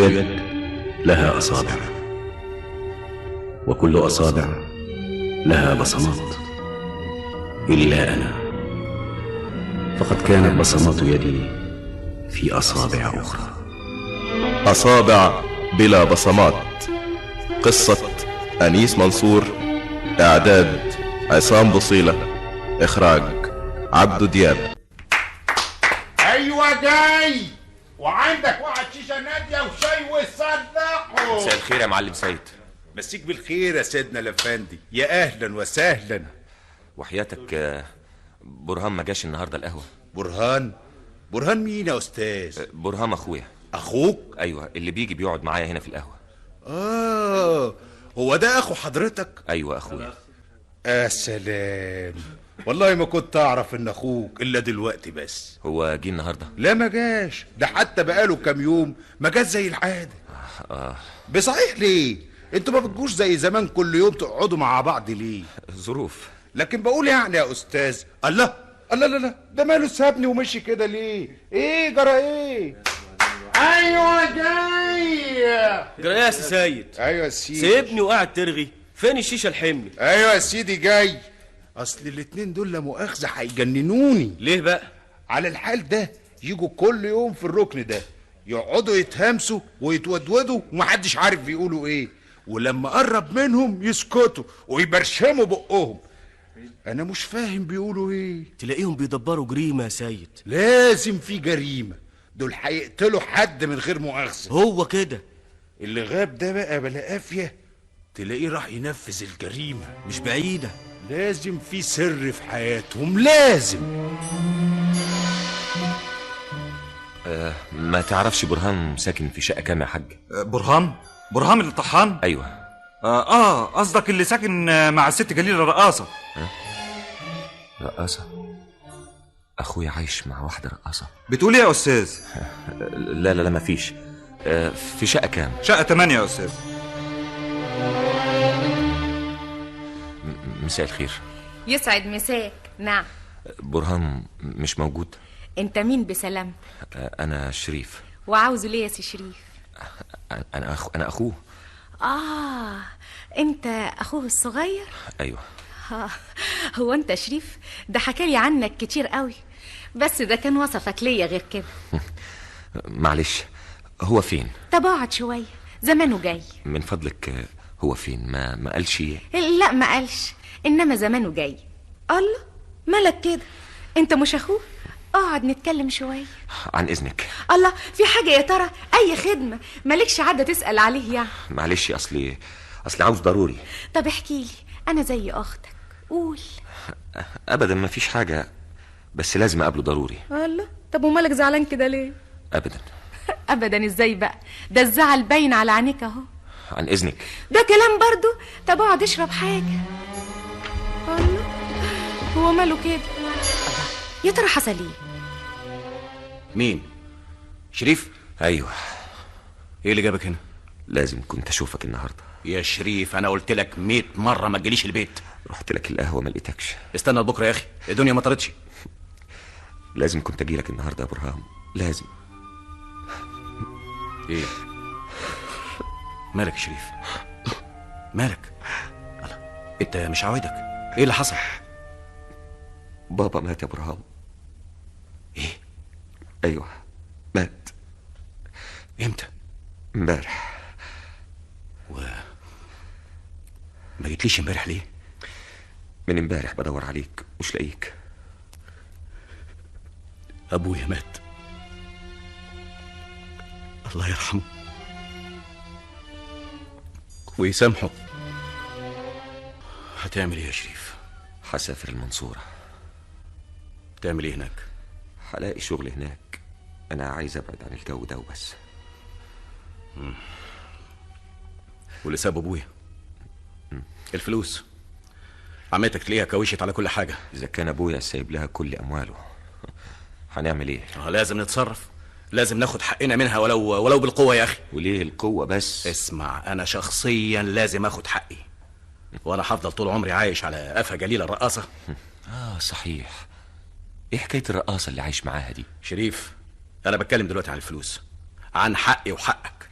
يد لها أصابع، وكل أصابع لها بصمات، إلا أنا فقد كانت بصمات يدي في أصابع أخرى. أصابع بلا بصمات. قصة أنيس منصور، إعداد عصام بصيلة، إخراج عبد دياب. أيوة جاي، وعندك واحد شيشة نادية وشاي وصدقه. مساء الخير يا معلم سيد. مسيك بالخير يا سيدنا الأفندي، يا أهلا وسهلا. وحياتك برهان ما جاش النهارده القهوة. برهان؟ برهان مين يا أستاذ؟ برهان أخويا. أخوك؟ أيوة، اللي بيجي بيقعد معايا هنا في القهوة. هو ده أخو حضرتك؟ أيوة أخويا. يا سلام، والله ما كنت أعرف إن أخوك إلا دلوقتي بس. هو جه النهارده؟ لا ما جاش، ده حتى بقاله كام يوم ما جاش زي العادة. بصحيح ليه؟ انتوا ما بتجوش زي زمان كل يوم تقعدوا مع بعض ليه؟ ظروف. لكن بقول يعني يا أستاذ، الله الله، لا لا، ده ماله سابني ومشي كده ليه؟ ايه جرى ايه؟ ايوه جاي. جرى ايه يا سيد؟ ايوه يا سيدي. سيبني وقاعد ترغي، فين الشيشة الحمل؟ ايوه يا سيدي جاي. اصل الاتنين دول لا مؤاخذة هيجننوني. ليه بقى؟ على الحال ده يجوا كل يوم في الركن ده يقعدوا يتهامسوا ويتودودوا ومحدش عارف بيقولوا ايه، ولما قرب منهم يسكتوا ويبرشموا بقهم. انا مش فاهم بيقولوا ايه. تلاقيهم بيدبروا جريمة يا سيد. لازم في جريمة، دول هيقتلوا حد من غير مؤاخذة. هو كده اللي غاب ده بقى بلا قافية، تلاقيه راح ينفذ الجريمة. مش بعيدة، لازم في سر في حياتهم، لازم. ما تعرفش برهان ساكن في شقه كام يا حاج؟ برهان؟ برهان اللي طحان؟ ايوه. قصدك اللي ساكن مع الست جليلة الرقاصه. رقاصه؟ اخويا عايش مع واحدة رقاصه. بتقول ايه يا استاذ؟ لا لا لا مفيش. في شقه كام؟ شقه 8 يا استاذ. مساء الخير. يسعد مساك. نعم. برهان مش موجود؟ انت مين بسلامتك؟ انا شريف. وعاوزه ليه يا سي شريف؟ انا اخوه. انت اخوه الصغير؟ ايوه. هو انت شريف؟ ده حكالي عنك كتير قوي، بس ده كان وصفك ليا غير كده. معلش، هو فين؟ طب اقعد شوية، زمانه جاي. من فضلك هو فين؟ ما قالش؟ لا ما قالش، انما زمانه جاي. الله، مالك كده؟ انت مش اخوه؟ اقعد نتكلم شوية. عن اذنك. الله، في حاجة يا ترى؟ اي خدمة؟ مالكش عادة تسال عليه يعني. معلش، اصلي عاوز ضروري. طب احكي لي، انا زي اختك، قول. ابدا ما فيش حاجة، بس لازم اقابله ضروري. الله، طب ومالك زعلان كده ليه؟ ابدا. ابدا ازاي بقى؟ ده الزعل باين على عينيك اهو. عن اذنك. ده كلام برضو؟ طب اقعد اشرب حاجة. الله، هو ماله كده؟ يا ترى حصل ايه؟ مين؟ شريف؟ ايوه. ايه اللي جابك هنا؟ لازم كنت اشوفك النهارده. يا شريف انا قلت لك 100 مرة ما تجيليش البيت. رحت لك القهوة ما لقيتكش. استنى لبكرة يا اخي، الدنيا ما طارتش. لازم كنت اجيلك النهارده يا برهان، لازم. ايه مالك يا شريف؟ مالك؟ الله، انت مش عوايدك. ايه اللي حصل؟ بابا مات يا برهان. ايه؟ ايوه مات. امتى؟ امبارح. و ما جيتليش امبارح ليه؟ من امبارح بدور عليك مش لاقيك. ابويا مات، الله يرحمه ويسامحه. هتعمل ايه يا شريف؟ هسافر المنصورة. تعمل ايه هناك؟ هلاقي شغل هناك، انا عايز ابعد عن الجو ده وبس. واللي ساب ابويا؟ الفلوس عمتك تلاقيها كوشت على كل حاجة. اذا كان ابويا سايب لها كل امواله هنعمل ايه؟ لازم نتصرف، لازم ناخد حقنا منها ولو بالقوة يا اخي. وليه القوة بس؟ اسمع، انا شخصيا لازم اخد حقي، وانا هفضل طول عمري عايش على قفا جليلة الرقاصه. صحيح، ايه حكاية الرقاصه اللي عايش معاها دي؟ شريف، انا بتكلم دلوقتي عن الفلوس، عن حقي وحقك.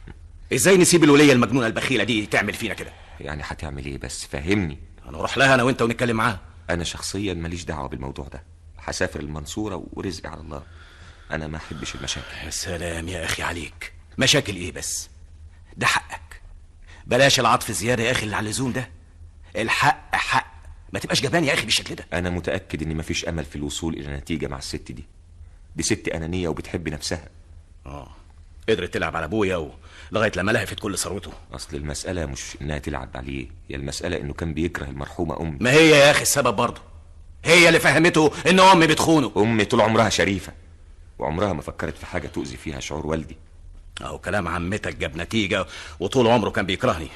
ازاي نسيب الوليه المجنونة البخيله دي تعمل فينا كده؟ يعني هتعمل ايه بس فهمني؟ هنروح لها انا وانت ونتكلم معاها. انا شخصيا ماليش دعوه بالموضوع ده، هسافر المنصورة ورزقي على الله. انا ما احبش المشاكل. يا سلام يا اخي عليك، مشاكل ايه بس؟ ده حقك، بلاش العطف زيادة يا اخي اللي على اللزوم ده. الحق حق، ما تبقاش جبان يا اخي بالشكل ده. انا متاكد ان مفيش امل في الوصول الى نتيجة مع الست دي. دي ست انانية وبتحب نفسها. قدرت تلعب على ابويا لغاية لما لهفت كل ثروته. اصل المسالة مش انها تلعب عليه، هي المسالة انه كان بيكره المرحومة امي. ما هي يا اخي السبب برضه، هي اللي فهمته ان امي بتخونه. امي طول عمرها شريفه وعمرها ما فكرت في حاجة تؤذي فيها شعور والدي. اهو كلام عمتك جاب نتيجة، وطول عمره كان بيكرهني،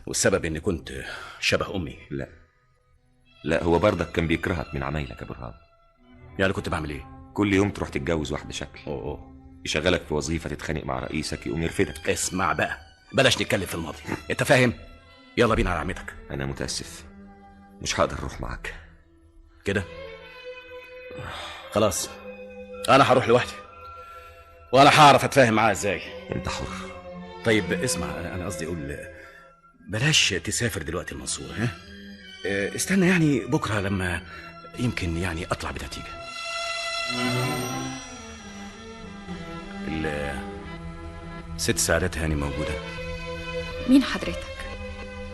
والسبب اني كنت شبه امي. لا لا، هو برضك كان بيكرهك من عمايلك يا برهان. يعني كنت بعمل ايه؟ كل يوم تروح تتجوز واحدة شكل. اوه يشغلك في وظيفة تتخانق مع رئيسك يقوم يرفدك. اسمع بقى، بلاش نتكلم في الماضي، انت فاهم؟ يلا بينا على عمتك. انا متاسف، مش هقدر اروح معاك. كده خلاص، انا هروح لوحدي وانا هعرف اتفاهم معاها ازاي. انت حر. طيب اسمع، انا قصدي اقول بلاش تسافر دلوقتي المنصورة، ها؟ استنى يعني بكره لما يمكن يعني اطلع بنتيجة. ست سعادات هاني موجودة؟ مين حضرتك؟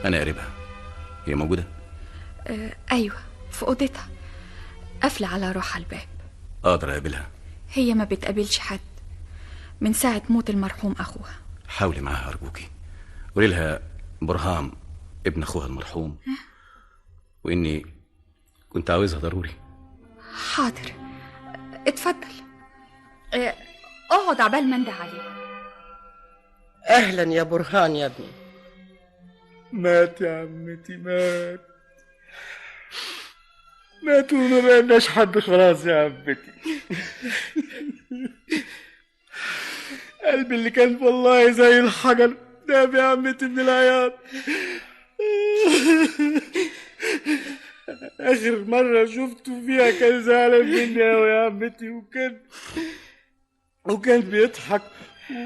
أنا قريبها. هي موجودة؟ أيوة، في أوضتها، قافلة على روحها الباب. أقدر أقابلها؟ هي ما بتقابلش حد من ساعة موت المرحوم أخوها. حاولي معاها أرجوكي، قولي لها برهام ابن أخوها المرحوم، وإني كنت عاوزها ضروري. حاضر، اتفضل. اقعد عبال ما انده عليه. اهلا يا برهان يا ابني. مات يا عمتي، مات مات وما بقناش حد خلاص يا عمتي. قلبي اللي كان والله زي الحجر ده يا عمتي من العياط. اخر مرة شفته فيها كان زعلان مني قوي يا عمتي، وكان بيضحك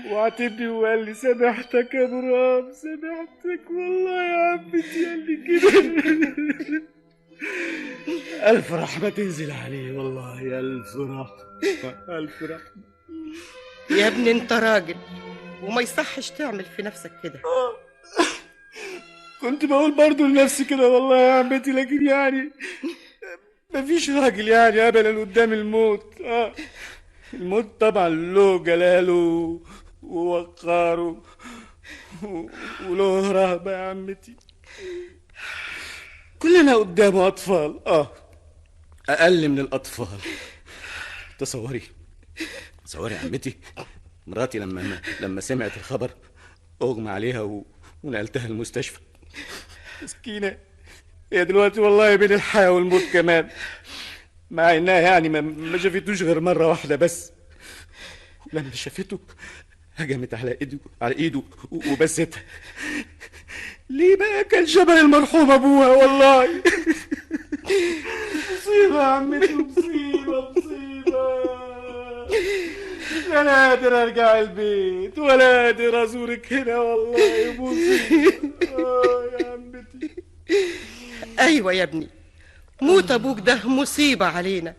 وعاتبني وقال لي سامحتك يا برهان، سامحتك والله يا عمتي، قال لي كده. ألف رحمة تنزل عليه والله، ألف رحمة، ألف رحمة. يا ابني انت راجل وما يصحش تعمل في نفسك كده. كنت بقول برضو لنفسي كده والله يا عمتي، لكن يعني مفيش راجل يعني أبدا قدام الموت. الموت طبعا له جلاله ووقاره وله رهبة يا عمتي. كلنا قدامه أطفال، أقل من الأطفال. تصوري يا عمتي، مراتي لما سمعت الخبر أغمى عليها ونقلتها المستشفى. مسكينة هي دلوقتي والله بين الحياة والموت كمان، مع انها يعني ما شافتوش غير مرة واحدة بس. لما شافته هجمت على ايده وبستها. ليه بقى؟ كان شبه المرحوم ابوها والله. مصيبة يا عمتي، مصيبة مصيبة. لا قادر ارجع البيت ولا قادر ازورك هنا والله، مصيبة. يا عمتي. ايوه يا ابني، موت ابوك ده مصيبة علينا،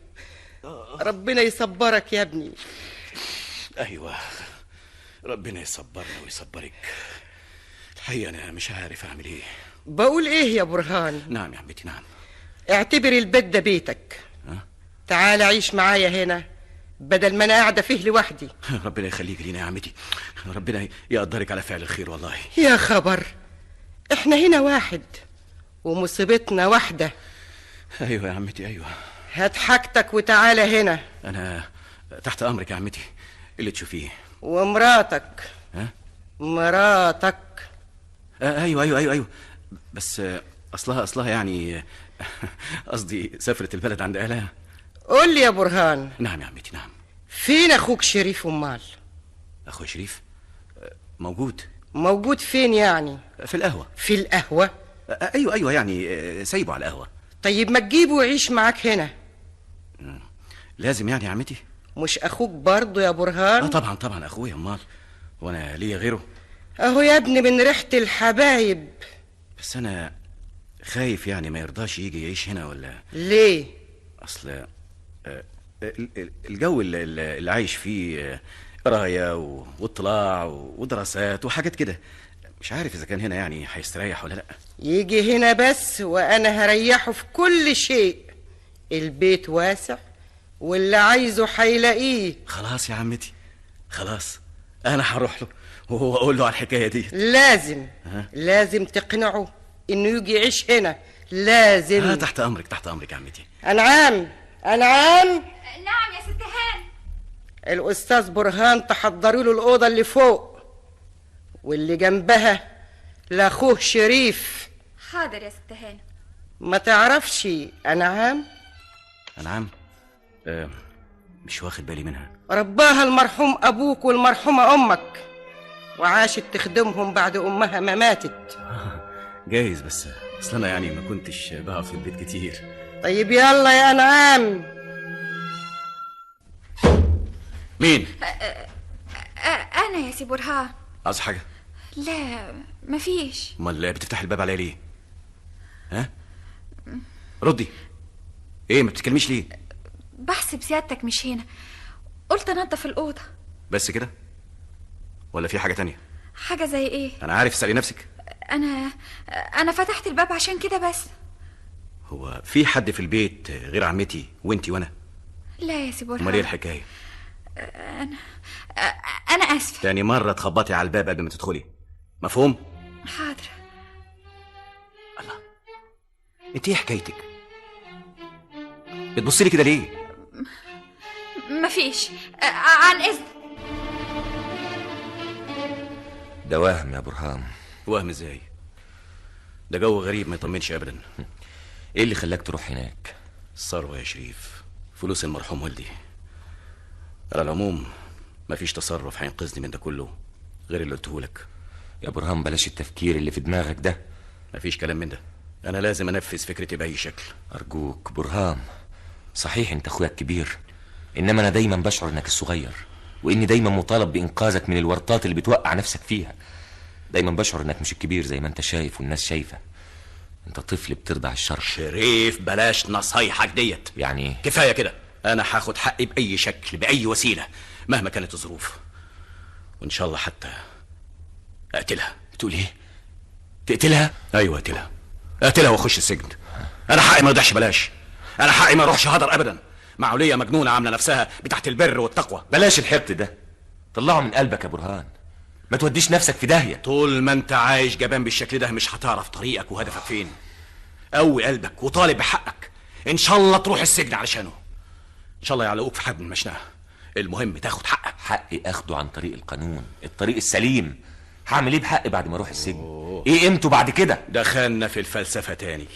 ربنا يصبرك يا ابني. ايوه ربنا يصبرنا ويصبرك. الحقيقة انا مش عارف اعمل ايه. بقول ايه يا برهان؟ نعم يا عمتي، نعم. اعتبر البيت ده بيتك. تعال عيش معايا هنا بدل ما انا قاعدة فيه لوحدي. ربنا يخليك لينا يا عمتي، ربنا يقدرك على فعل الخير والله. يا خبر، احنا هنا واحد ومصيبتنا واحدة. ايوه يا عمتي، ايوه. هات حاجتك وتعالى هنا. انا تحت امرك يا عمتي، اللي تشوفيه. ومراتك. ها؟ مراتك. ايوه ايوه ايوه ايوه، بس اصلها يعني قصدي سافرت البلد عند اهلها. قول لي يا برهان. نعم يا عمتي، نعم. فين اخوك شريف؟ امال اخويا شريف موجود. موجود فين يعني؟ في القهوة. في القهوة؟ ايوه ايوه، يعني سايبه على القهوة. طيب ما تجيبه ويعيش معاك هنا. لازم يعني يا عمتي؟ مش اخوك برضه يا برهان؟ طبعا طبعا اخويا، امال وانا ليا غيره؟ اهو يا ابني من ريحة الحبايب. بس انا خايف يعني ما يرضاش يجي يعيش هنا ولا ليه؟ اصل الجو اللي عايش فيه قرايه واطلاع ودراسات وحاجات كده، مش عارف اذا كان هنا يعني هيستريح ولا لا. يجي هنا بس وانا هريحه في كل شيء. البيت واسع واللي عايزه هيلاقيه. خلاص يا عمتي، خلاص انا هروح له وهو اقول له على الحكاية دي. لازم لازم تقنعه انه يجي يعيش هنا، لازم. تحت امرك، تحت امرك يا عمتي. انعام، انعام. نعم يا ست هان. الاستاذ برهان تحضروا له الاوضة اللي فوق واللي جنبها لاخوه شريف. حاضر يا ست هان. ما تعرفش انعام؟ انعام مش واخد بالي منها. رباها المرحوم ابوك والمرحومه امك، وعاشت تخدمهم بعد امها ما ماتت. جايز، بس اصل انا يعني ما كنتش بقعد في البيت كتير. طيب يلا يا انعام. مين؟ انا يا سي برهان. عاوز حاجة؟ لا مفيش. امال بتفتح الباب عليا ليه؟ ها؟ ردي. ايه ما بتتكلميش ليه؟ بحسب سيادتك مش هنا، قلت انضف الاوضة. بس كده؟ ولا في حاجة تانية؟ حاجة زي ايه؟ انا عارف، اسالي نفسك. انا فتحت الباب عشان كده بس. هو في حد في البيت غير عمتي وانتي وانا؟ لا يا سي برهان. امال ايه الحكاية؟ انا اسفه. تاني مرة تخبطي على الباب قبل ما تدخلي، مفهوم؟ حاضر. الله، انت ايه حكايتك؟ بتبصي لي كده ليه؟ مفيش. عن اذن. ده وهم يا برهان. وهم ازاي؟ ده جو غريب ما يطمنش ابدا. ايه اللي خلاك تروح هناك؟ الثروة يا شريف، فلوس المرحوم والدي. على العموم مفيش تصرف هينقذني من ده كله غير اللي قلتهولك. يا برهان بلاش التفكير اللي في دماغك ده. مفيش كلام من ده، انا لازم انفذ فكرتي باي شكل. ارجوك برهان، صحيح انت اخويا الكبير، انما انا دايما بشعر انك الصغير، واني دايما مطالب بانقاذك من الورطات اللي بتوقع نفسك فيها. دايما بشعر انك مش الكبير زي ما انت شايف والناس شايفه. انت طفل بترضع الشر. شريف بلاش نصايحك ديت. يعني ايه؟ كفاية كده، انا هاخد حقي باي شكل باي وسيلة مهما كانت الظروف، وان شاء الله حتى اقتلها. بتقول ايه؟ تقتلها؟ ايوه اقتلها، اقتلها واخش السجن. انا حقي ما يضيعش بلاش، انا حقي ما اروحش هدر ابدا مع وليه مجنونة عامله نفسها بتاعت البر والتقوى. بلاش الحقد ده، طلعه من قلبك يا برهان، ما توديش نفسك في داهية. طول ما انت عايش جبان بالشكل ده مش هتعرف طريقك وهدفك فين. قوي قلبك وطالب بحقك، ان شاء الله تروح السجن علشانه، ان شاء الله يعلقوك في حبل المشنقه، المهم تاخد حقك. حقي اخده عن طريق القانون، الطريق السليم. هعمل ايه بحقي بعد ما اروح السجن؟ ايه قيمته بعد كده؟ دخلنا في الفلسفة تاني.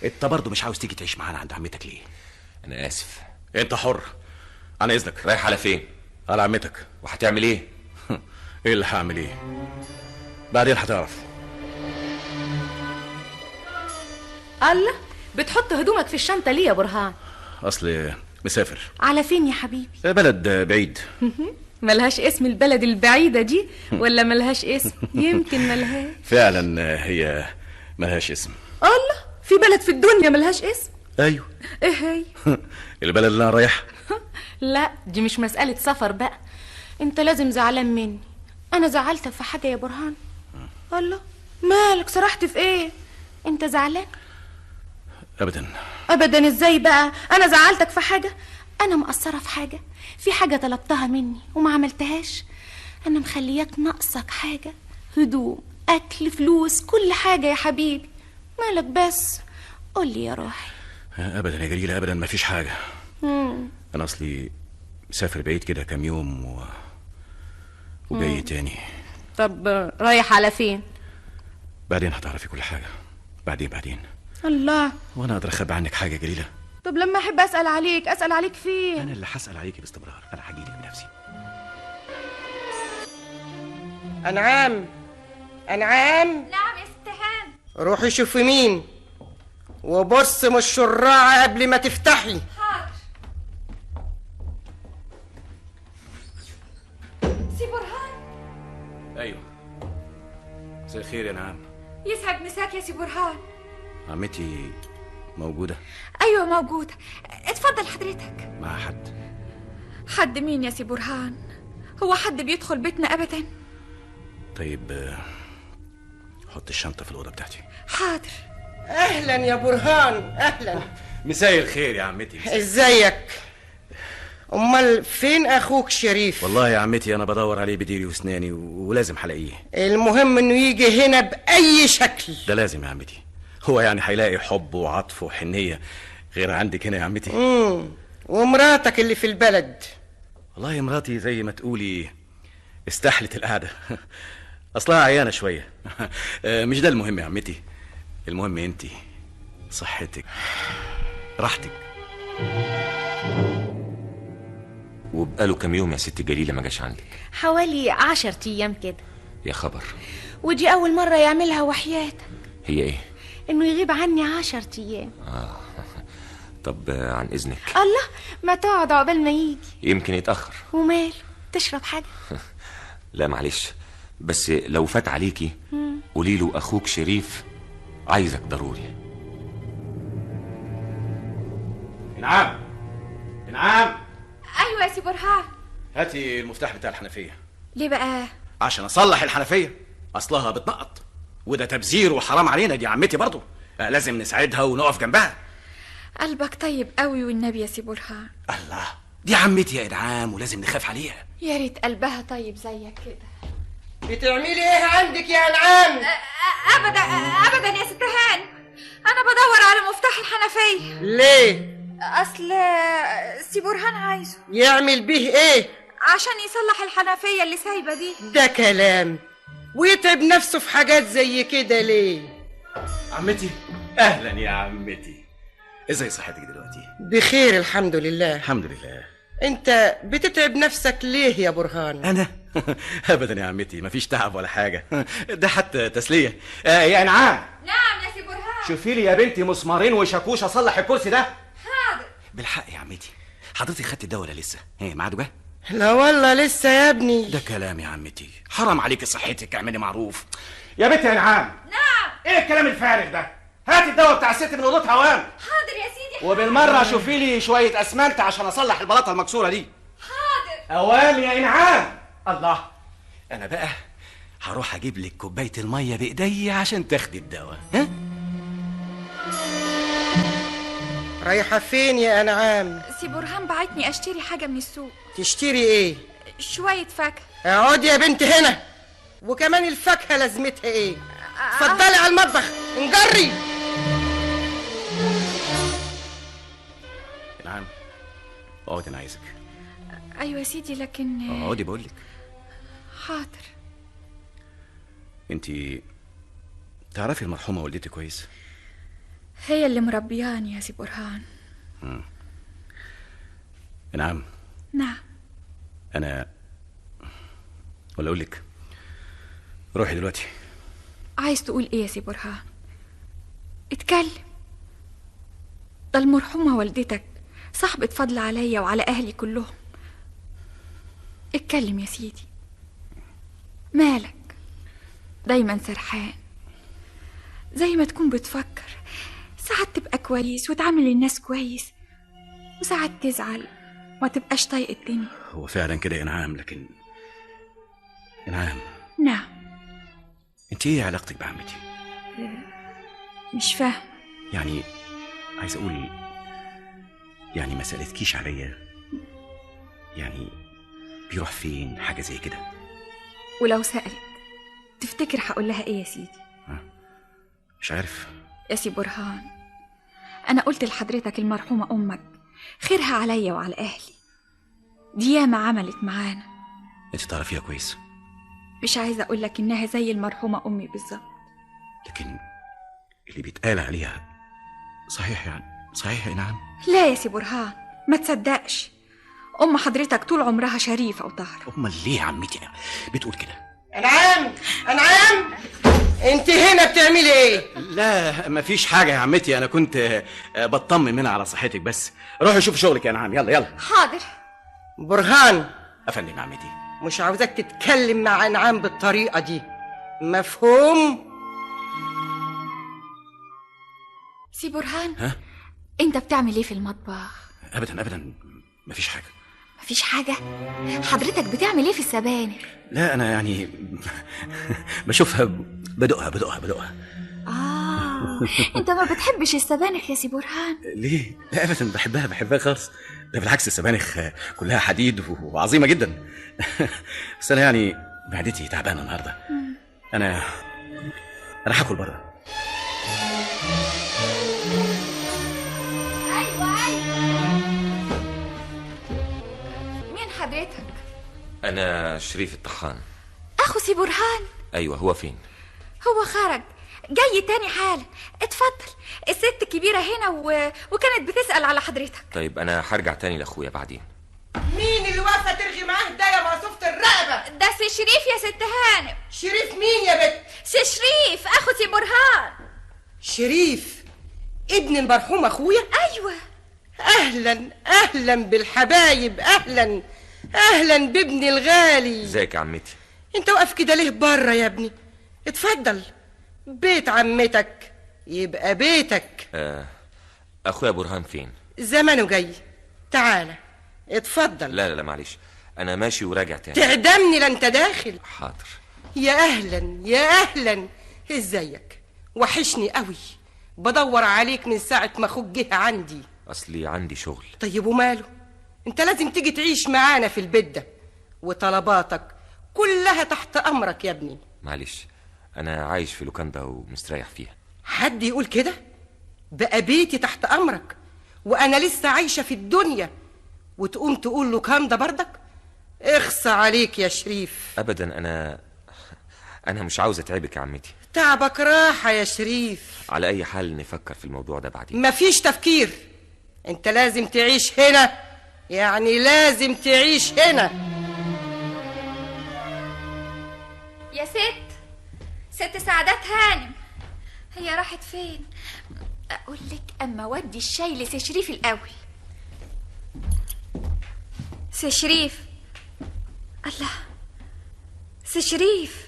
انت برضه مش عاوز تيجي تعيش معانا عند عمتك ليه؟ انا اسف. انت حر. عن اذنك. رايح على فين؟ على عمتك. وهتعمل ايه؟ ايه اللي هعمل ايه؟ بعدين هتعرف. الله، بتحط هدومك في الشنطة ليه يا برهان؟ اصل مسافر. على فين يا حبيبي؟ بلد بعيد. ملهاش اسم البلد البعيدة دي ولا ملهاش اسم؟ يمكن ملهاش. فعلا هي ملهاش اسم. الله، في بلد في الدنيا ملهاش اسم؟ ايوه. ايه هي؟ البلد اللي انا رايحها. لا دي مش مسألة سفر بقى، انت لازم زعلان مني. انا زعلتك في حاجة يا برهان؟ الله، مالك سرحت في ايه؟ انت زعلان؟ ابدا. ابدا ازاي بقى؟ انا زعلتك في حاجة؟ انا مقصرة في حاجة؟ في حاجة طلبتها مني وما عملتهاش؟ انا مخلياك ناقصك حاجة؟ هدوم، اكل، فلوس، كل حاجة يا حبيبي. مالك بس؟ قولي يا روحي. ابدا يا جليلة، ابدا ما فيش حاجة. انا اصلي مسافر بعيد كده كام يوم وجاي تاني. طب رايح على فين؟ بعدين هتعرفي كل حاجة، بعدين. الله، وانا اقدر اخبي عنك حاجة يا جليلة؟ طب لما احب اسال عليك اسال عليك فين؟ انا اللي هسال عليكي باستمرار، انا هجيلك بنفسي. انعام، انعام. نعم يا ست هان. روحي شوفي مين، وبص من الشراعه قبل ما تفتحي. حاضر. سي برهان. ايوه. مساء الخير يا نعم. يسعد مساك يا سي برهان. عمتي موجودة؟ ايوه موجودة، اتفضل حضرتك. مع حد؟ حد مين يا سي برهان؟ هو حد بيدخل بيتنا ابدا؟ طيب حط الشنطة في الأوضة بتاعتي. حاضر. اهلا يا برهان، اهلا. مساء الخير يا عمتي. ازيك؟ امال فين اخوك شريف؟ والله يا عمتي انا بدور عليه بديري واسناني ولازم هلاقيه. المهم انه يجي هنا باي شكل. ده لازم يا عمتي، هو يعني هيلاقي حب وعطف وحنيه غير عندك هنا يا عمتي؟ ومراتك اللي في البلد؟ والله مراتي زي ما تقولي استحلت القعدة، اصلها عيانه شوية. مش ده المهم يا عمتي، المهم انتي صحتك راحتك. وبقاله كام يوم يا ست جليلة ما جاش عندك؟ حوالي 10 أيام كده. يا خبر، ودي أول مرة يعملها وحياتك. هي إيه؟ إنه يغيب عني 10 أيام. طب عن إذنك. الله، ما تقعد عقبال ما يجي. يمكن يتأخر. ومال، تشرب حاجة؟ لا معلش، بس لو فات عليكي قولي له أخوك شريف عايزك ضروري. نعم نعم. ايوه يا سي برهان. هاتي المفتاح بتاع الحنفية. ليه بقى؟ عشان اصلح الحنفية، اصلها بتنقط وده تبذير وحرام علينا، دي عمتي برضو لازم نساعدها ونقف جنبها. قلبك طيب قوي والنبي يا سي برهان. الله، دي عمتي يا ادعام ولازم نخاف عليها. يا ريت قلبها طيب زيك كده. بتعملي ايه عندك يا انعام؟ ابدا ابدا يا ست هان، انا بدور على مفتاح الحنفية. ليه؟ اصل سي برهان عايزه. يعمل بيه ايه؟ عشان يصلح الحنفية اللي سايبه دي. ده كلام، ويتعب نفسه في حاجات زي كده ليه؟ عمتي اهلا يا عمتي، ازاي صحتك دلوقتي؟ بخير الحمد لله. الحمد لله. انت بتتعب نفسك ليه يا برهان؟ انا؟ ابدا يا عمتي، مفيش تعب ولا حاجة، ده حتى تسلية. يا انعام. نعم يا سي برهان. شوفي لي يا بنتي مسمارين وشاكوش اصلح الكرسي ده. حاضر. بالحق يا عمتي، حضرتك خدت الدواء ولا لسه؟ ايه ميعاده جه؟ لا والله لسه يا ابني. ده كلام يا عمتي، حرام عليكي صحتك، اعملي معروف. يا بنتي يا انعام. نعم. ايه الكلام الفارغ ده؟ هاتي الدواء بتاع الست من اوضتها وام. حاضر يا سيدي. وبالمره شوفي لي شوية اسمنت عشان اصلح البلاطه المكسورة دي. حاضر. اوام يا انعام. الله، انا بقى هروح اجيب لك كوباية المية بايدي عشان تاخدي الدواء. ها؟ رايحة فين يا انعام؟ سي برهان بعتني اشتري حاجة من السوق. تشتري ايه؟ شوية فاكهة. اقعدي يا بنت هنا، وكمان الفاكهة لازمتها ايه؟ اتفضلي على المطبخ انجري. نعم اقعدي، انا عايزك. ايوه يا سيدي لكن اقعدي بقول لك. حاضر. انتي تعرفي المرحومة والدتي كويس؟ هي اللي مربياني يا سي برهان. نعم. نعم. انا ولا اقول لك روحي دلوقتي. عايز تقول ايه يا سي برهان؟ اتكلم. ده المرحومة والدتك صاحبة فضل عليا وعلى اهلي كلهم. اتكلم يا سيدي. مالك دايما سرحان؟ زي ما تكون بتفكر. ساعات تبقى كويس وتعامل الناس كويس، وساعات تزعل وما تبقاش طايق الدنيا. هو فعلا كده يا انعام، لكن انعام. نعم. انت ايه علاقتك بعمتي؟ مش فاهم. يعني عايز اقول يعني ما سالتكيش عليا، يعني بيروح فين، حاجة زي كده. ولو سالت تفتكر هقول لها ايه يا سيدي؟ مش عارف يا سي برهان. انا قلت لحضرتك المرحومة امك خيرها عليا وعلى اهلي، دي ياما عملت معانا. انت تعرفيها كويس. مش عايزه اقول لك انها زي المرحومة امي بالظبط، لكن اللي بيتقال عليها صحيح يعني؟ صحيح يا نعم؟ لا يا سي برهان ما تصدقش، ام حضرتك طول عمرها شريفه وطاهره. امال ليه عمتي بتقول كده؟ انعام انعام، انت هنا بتعملي ايه؟ لا مفيش حاجة يا عمتي، انا كنت بطمن منها على صحتك بس. روحي شوفي شغلك يا انعام، يلا يلا. حاضر. برهان. افندم يا عمتي. مش عاوزاك تتكلم مع انعام بالطريقة دي، مفهوم؟ سي برهان، ها؟ انت بتعمل ايه في المطبخ؟ ابدا ابدا، مفيش حاجة. مفيش حاجة؟ حضرتك بتعمل ايه في السبانخ؟ لا انا يعني بشوفها، بدقها بدقها بدقها. انت ما بتحبش السبانخ يا سي برهان؟ ليه؟ لا ابدا، بحبها بحبها خالص. ده بالعكس السبانخ كلها حديد وعظيمة جدا. بس انا يعني معدتي تعبانة النهارده. انا هاكل بره. ايوه ايوه. مين حضرتك؟ انا شريف الطحان، اخو سي برهان. ايوه. هو فين؟ هو خرج، جاي تاني حالا. اتفضل، الست الكبيرة هنا وكانت بتسأل على حضرتك. طيب انا هرجع تاني لاخويا بعدين. مين اللي واقفة ترغي معاه ده يا مقصوفة الرقبة؟ ده سي شريف يا ست هانم. شريف مين يا بت؟ سي شريف اخو سي برهان. شريف ابن المرحوم اخويا؟ ايوه. اهلا اهلا بالحبايب، اهلا اهلا بابني الغالي. ازيك يا عمتي؟ انت واقف كده ليه بره يا ابني؟ اتفضل، بيت عمتك يبقى بيتك. اخويا برهان فين؟ زمانه جاي، تعالى اتفضل. لا لا لا معلش، انا ماشي وراجع تاني. تعدمني لا انت داخل. حاضر. يا اهلا يا اهلا، ازيك؟ وحشني قوي، بدور عليك من ساعة ما اخوك جه عندي. اصلي عندي شغل. طيب وماله؟ انت لازم تيجي تعيش معانا في البيت ده، وطلباتك كلها تحت امرك يا ابني. معلش، أنا عايش في لوكاندا ومستريح فيها. حد يقول كده؟ بقى بيتي تحت أمرك وأنا لسه عايشة في الدنيا، وتقوم تقول لوكاندا بردك؟ اخص عليك يا شريف. أبدا، أنا مش عاوز أتعبك يا عمتي. تعبك راحة يا شريف. على أي حال نفكر في الموضوع ده بعدين. مفيش تفكير، أنت لازم تعيش هنا، يعني لازم تعيش هنا. يا ست سعادات هانم، هي راحت فين؟ اقول لك اما ودي الشاي لسي شريف الاول. سي شريف، الله، سي شريف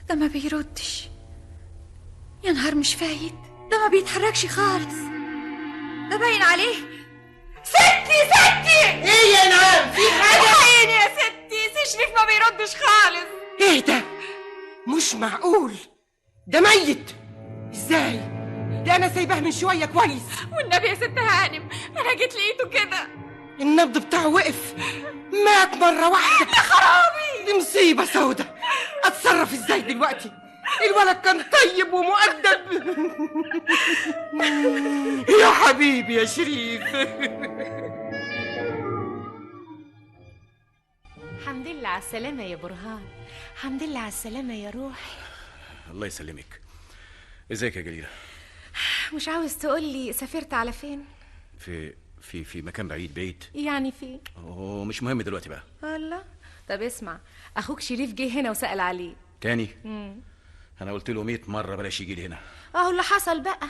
ده ما بيردش. يا نهار مش فايت، ده ما بيتحركش خالص، ده باين عليه. ستي ستي، ايه يا نعم؟ في حاجة؟ الحقيني يا ستي، سي شريف ما بيردش خالص. ايه ده؟ مش معقول، ده ميت ازاي؟ ده انا سايباه من شوية كويس. والنبي يا ست هانم انا جيت لقيته كده، النبض بتاعه وقف، مات مرة واحدة. يا خرابي، دي مصيبة سودة. اتصرف ازاي دلوقتي؟ الولد كان طيب ومؤدب. يا حبيبي يا شريف. الحمد لله على السلامة يا برهان. الحمد لله على السلامة يا روحي. الله يسلمك. ازيك يا جليلة؟ مش عاوز تقولي سافرت على فين؟ في في في مكان بعيد بعيد. يعني فين؟ اوه مش مهم دلوقتي بقى. الله. طب اسمع، اخوك شريف جه هنا وسأل عليه تاني. انا قلت له 100 مرة بلاش يجي لي هنا. اهو اللي حصل بقى.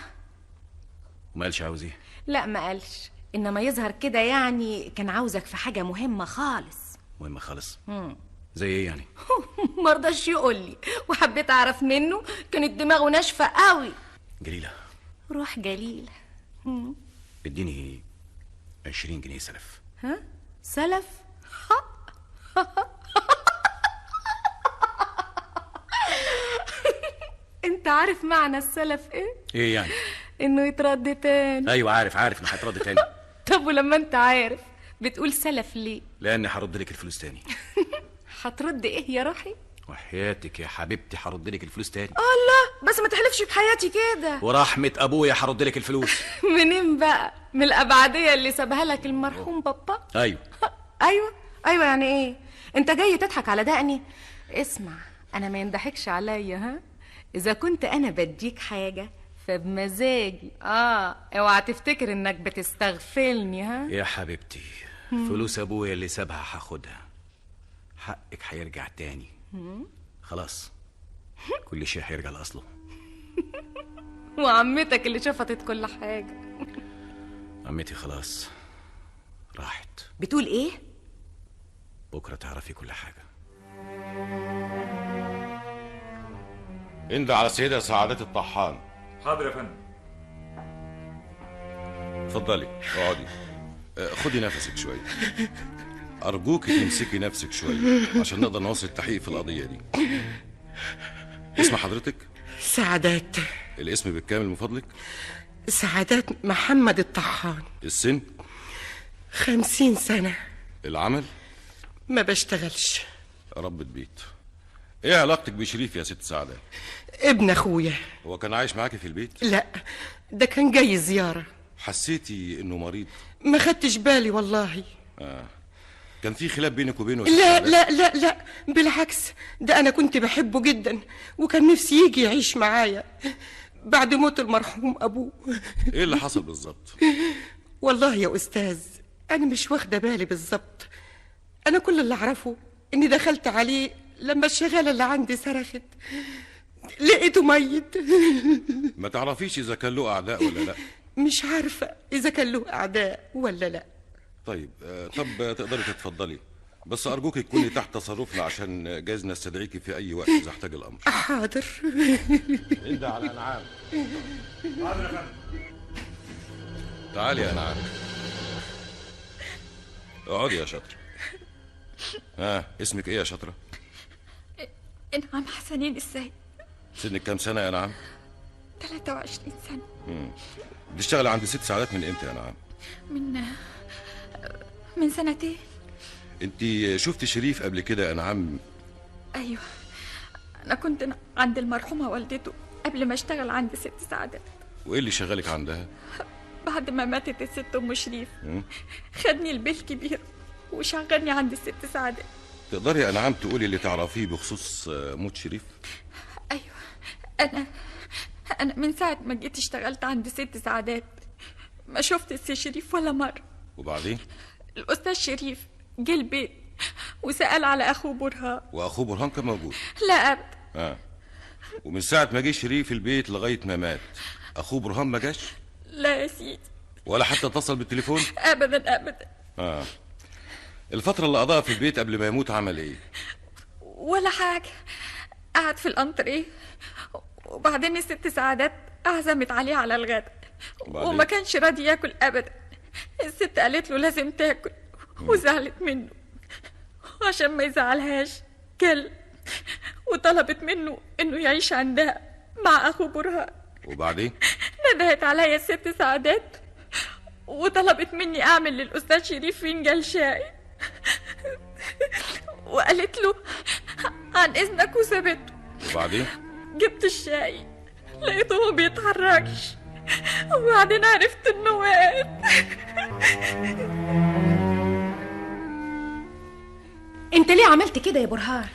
وما قالش عاوز ايه؟ لا ما قالش، انما يظهر كده يعني كان عاوزك في حاجة مهمة خالص. مهمة خالص؟ زي ايه يعني؟ مرضاش يقول لي، وحبيت اعرف منه، كانت دماغه ناشفة قوي. جليلة. روح جليلة. اديني 20 جنيه سلف. ها؟ سلف؟ انت عارف معنى السلف ايه؟ ايه يعني؟ انه يترد تاني. ايوه عارف، عارف انه هيترد تاني. طب ولما انت عارف بتقول سلف ليه؟ لاني هرد لك الفلوس تاني. هترد ايه يا روحي؟ وحياتك يا حبيبتي هرد لك الفلوس تاني. الله، بس ما تحلفش بحياتي كده. ورحمة ابويا هرد لك الفلوس. منين بقى؟ من الابعادية اللي سابها لك المرحوم بابا؟ ايوه. ايوه ايوه يعني ايه؟ انت جاي تضحك على دقني؟ اسمع، انا ما ينضحكش عليا. ها؟ اذا كنت انا بديك حاجة فبمزاجي. اوعى تفتكر انك بتستغفلني. ها يا حبيبتي، فلوس ابويا اللي سابها هاخدها، حقك هيرجع تاني. خلاص كل شيء هيرجع لاصله. وعمتك اللي شفطت كل حاجة. عمتي خلاص راحت. بتقول ايه؟ بكره تعرفي كل حاجة. انده على السيدة سعادات الطحان. حاضر يا فندم. اتفضلي اقعدي، خدي نفسك شوية. ارجوك تمسكي نفسك شوية عشان نقدر نواصل التحقيق في القضية دي. اسم حضرتك؟ سعادات. الاسم بالكامل من فضلك؟ سعادات محمد الطحان. السن؟ 50 سنة. العمل؟ ما بشتغلش. ربة بيت. ايه علاقتك بشريف يا ست سعادات؟ ابن اخويا. هو كان عايش معاكي في البيت؟ لا، ده كان جاي زيارة. حسيتي انه مريض؟ ما خدتش بالي والله. كان في خلاف بينك وبينه؟ لا لا لا لا، بالعكس، ده انا كنت بحبه جدا وكان نفسي يجي يعيش معايا بعد موت المرحوم ابوه. ايه اللي حصل بالظبط؟ والله يا استاذ انا مش واخده بالي بالظبط. انا كل اللي اعرفه اني دخلت عليه لما الشغاله اللي عندي صرخت لقيته ميت. ما تعرفيش اذا كان له اعداء ولا لا؟ مش عارفه اذا كان له اعداء ولا لا. طيب، طب تقدري تتفضلي، بس ارجوك تكوني تحت تصرفنا عشان جايز نستدعيكي في اي وقت اذا احتاج الامر. حاضر. انده على انعام. حاضر يا فندم. تعالي يا انعام، اقعدي يا شاطرة. ها، اسمك ايه يا شاطرة؟ انعام حسنين السيد. سنك كام سنة يا انعام؟ 23 سنة. بتشتغلي عند ست سعادات من امتى يا انعام؟ من سنتين. انت شفتي شريف قبل كده يا انعام؟ ايوه، انا كنت عند المرحومة والدته قبل ما اشتغل عند ست سعادات. وايه اللي شغلك عندها؟ بعد ما ماتت الست ام شريف خدني البيت الكبير وشغلني عند الست سعادات. تقدري يا انعام تقولي اللي تعرفيه بخصوص موت شريف؟ ايوه، انا من ساعة ما جيت اشتغلت عند ست سعادات ما شفت السي شريف ولا مرة. وبعدين؟ الاستاذ شريف جه البيت وسأل على اخوه برهان. واخوه برهان كان موجود؟ لا ابدا. ومن ساعة ما جه شريف البيت لغاية ما مات اخوه برهان ما جاش؟ لا يا سيدي. ولا حتى اتصل بالتليفون؟ ابدا ابدا. الفترة اللي قضاها في البيت قبل ما يموت عمل ايه؟ ولا حاجة، قعد في الانتريه، وبعدين الست سعادات عزمت عليه على الغداء وما كانش راضي ياكل ابدا. الست قالت له لازم تاكل وزعلت منه، عشان ما يزعلهاش كل، وطلبت منه انه يعيش عندها مع اخو برهان. وبعدين؟ ندهت عليا الست سعادات وطلبت مني اعمل للاستاذ شريف فنجان شاي، وقالت له عن اذنك وسابته. وبعدين؟ جبت الشاي لقيته ما بيتحركش، وبعدين عرفت انه مات. انت ليه عملت كده يا برهان؟